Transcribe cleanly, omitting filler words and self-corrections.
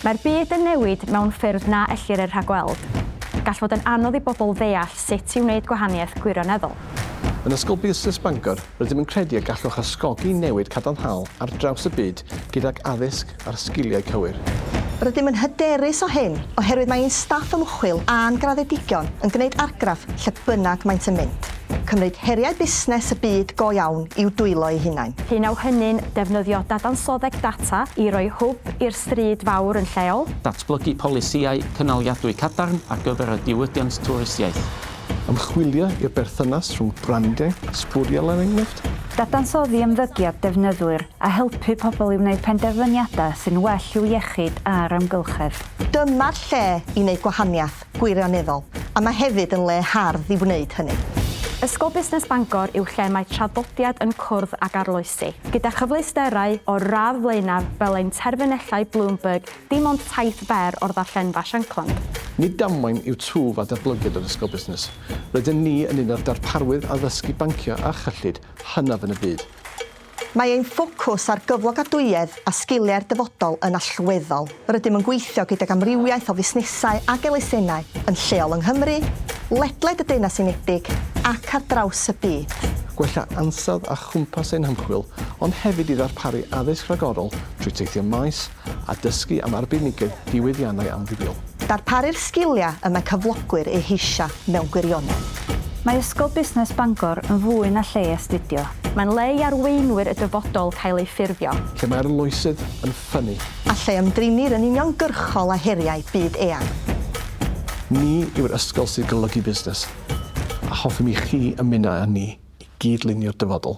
Mae'r byd yn newid mewn ffyrdd na ellir eu rhagweld. Gall fod yn anodd i bobl ddeall sut i wneud gwahaniaeth gwirioneddol. Yn Ysgol Busnes Bangor, rydym yn credu y gallwch ysgogi newid cadarnhaol ar draws y byd gydag addysg a'r sgiliau cywir. Rydym yn hyderus o hyn oherwydd mae ein staff ymchwil a'n graddedigion yn gwneud argraff lle bynnag maent yn mynd. Cymryd heriau busnes y byd go iawn i'w dwylo eu hunain. P'un a yw hynny'n defnyddio dadansoddeg data i roi hwb i'r stryd fawr yn lleol. Datblygu polisïau cynaliadwy cadarn ar gyfer y diwydiant twristiaeth. Ymchwilio i'r berthynas rhwng brandiau, sbwriel er enghraifft. Dadansoddi ymddygiad defnyddwyr a helpu pobl i wneud penderfyniadau sy'n well i'w iechyd a'r amgylchedd. Dyma'r lle i wneud gwahaniaeth gwirioneddol, a mae hefyd yn le hardd i wneud hynny. Ysgol Busnes Bangor yw lle mae traddodiad yn cwrdd ag arloesi. Gyda chyfleusterau o'r radd flaenaf fel ein terfynellau Bloomberg dim ond taith fer o'r ddarllenfa Shankland. Nid damwain yw twf a datblygiad yr Ysgol Busnes. Rydyn ni yn un o'r darparwyr addysgu bancio a chyllid hynaf yn y byd. Mae ein ffocws ar gyflogadwyedd a sgiliau'r dyfodol yn allweddol. Rydym yn gweithio gydag amrywiaeth o fusnesau ac elusennau yn lleol yng Nghymru, ledled y Deyrnas Unedig ac ar draws y byd. Gwella ansawdd a chwmpas ein hymchwil, ond hefyd i ddarparu addysg ragorol trwy teithio maes a dysgu am arbenigedd diwydiannau amrywiol. Darparu'r sgiliau y mae cyflogwyr eu heisiau mewn gwirionedd. Mae Ysgol Busnes Bangor yn fwy na lle i astudio. Mae'n le i arweinwyr y dyfodol cael eu ffurfio. Lle mae arloesedd yn ffynnu. A lle ymdrinnir yn uniongyrchol â heriau byd eang. Ni yw'r ysgol sy'n golygu busnes, a hoffem i chi ymuno â ni i gyd-lunio'r dyfodol.